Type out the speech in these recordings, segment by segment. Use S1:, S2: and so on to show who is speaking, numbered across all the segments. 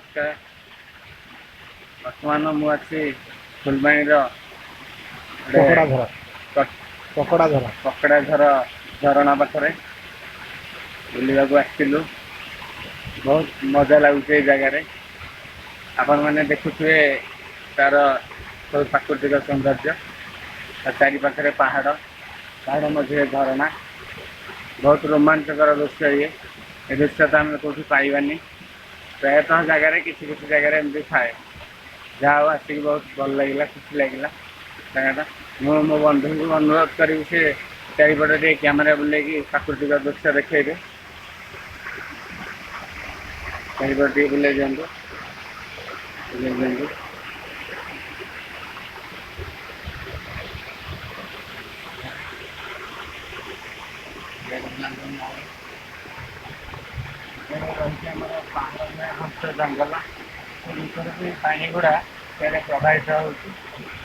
S1: ନମସ୍କାର। ବର୍ତ୍ତମାନ ମୁଁ ଅଛି ଫୁଲବାଣୀର
S2: ପକଡ଼ାଝର, ପକଡ଼ାଝର।
S1: ପକଡ଼ାଝର ଝରଣା ପାଖରେ ବୁଲିବାକୁ ଆସିଥିଲୁ। ବହୁତ ମଜା ଲାଗୁଛି ଏଇ ଜାଗାରେ। ଆପଣମାନେ ଦେଖୁଥିବେ ତାର ସବୁ ପ୍ରାକୃତିକ ସୌନ୍ଦର୍ଯ୍ୟ। ତା ଚାରି ପାଖରେ ପାହାଡ଼, ପାହାଡ଼ ମଝିରେ ଝରଣା। ବହୁତ ରୋମାଞ୍ଚକର ଦୃଶ୍ୟ ଇଏ। ଏ ଦୃଶ୍ୟ ତ ଆମେ କେଉଁଠି ପାଇବାନି। ପ୍ରାୟତଃ ଜାଗାରେ କିଛି କିଛି ଜାଗାରେ ଏମିତି ଥାଏ। ଯାହା ହଉ, ଆସିକି ବହୁତ ଭଲ ଲାଗିଲା, ଖୁସି ଲାଗିଲା ଜାଗାଟା। ମୁଁ ମୋ ବନ୍ଧୁଙ୍କୁ ଅନୁରୋଧ କରିବି, ସେ ଚାରିପଟେ ଟିକେ କ୍ୟାମେରା ବୁଲେଇକି ପ୍ରାକୃତିକ ଦୃଶ୍ୟ ଦେଖେଇବେ। ଚାରିପଟେ ଟିକେ ବୁଲେଇ ଦିଅନ୍ତୁ, ବୁଲେଇ ଦିଅନ୍ତୁ। ରହିଛି ଆମର ପାହାଡ଼ ଭଳିଆ ଘଞ୍ଚ ଜଙ୍ଗଲ। ସେ ଭିତରେ ବି ପାଣି ଗୁଡ଼ା ସିଆଡ଼େ ପ୍ରବାହିତ ହେଉଛି।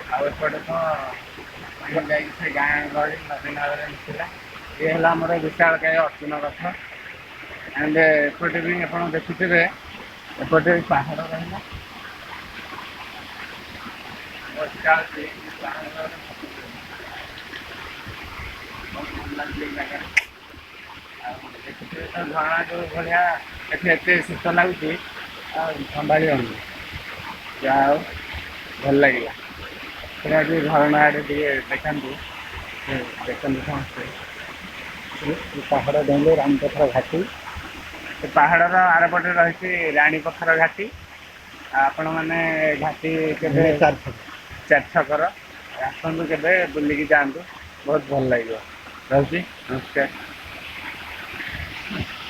S1: ଆଉ ଏପଟେ ତ ପାଣି ଯାଇକି ସେ ଗାଁ ଗହଳି ନଦୀ ନାଳରେ ମିଶିଲା। ଇଏ ହେଲା ଆମର ବିଶାଳକାୟ ଅର୍ଜୁନ ଗଛ। ଆଣ୍ଡ ଏପଟେ ବି ଆପଣ ଦେଖୁଥିବେ, ଏପଟେ ବି ପାହାଡ଼ ରହିଲା। ବର୍ଷା ଅଛି, ପାହାଡ଼। ବହୁତ ଭଲ ଲାଗୁଛି ଏଇ ଜାଗାରେ। ଆଉ ଦେଖୁଥିବେ ତ ଝରଣା ଯୋଉ ଭଳିଆ, ଏଠି ଏତେ ଶୀତ ଲାଗୁଛି ଆଉ ସମ୍ଭାଳି ହେଉନି। ଯାହା ହଉ, ଭଲ ଲାଗିଲା। ସେଟା ଟିକେ ଝରଣା ଆଡ଼େ ଟିକେ ଦେଖାନ୍ତୁ, ଦେଖନ୍ତୁ ସମସ୍ତେ।
S2: ପାହାଡ଼ ଡେଇଁଲେ ରାଣୀପଥର ଘାଟି।
S1: ସେ ପାହାଡ଼ର ଆରପଟେ ରହିଛି ରାଣୀପଥର ଘାଟି। ଆଉ ଆପଣମାନେ ଘାଟି କେବେ
S2: ଚାରି ଛକ।
S1: ଚାରି ଛକର ଆସନ୍ତୁ, କେବେ ବୁଲିକି ଯାଆନ୍ତୁ, ବହୁତ ଭଲ ଲାଗିବ। ରହୁଛି, ନମସ୍କାର।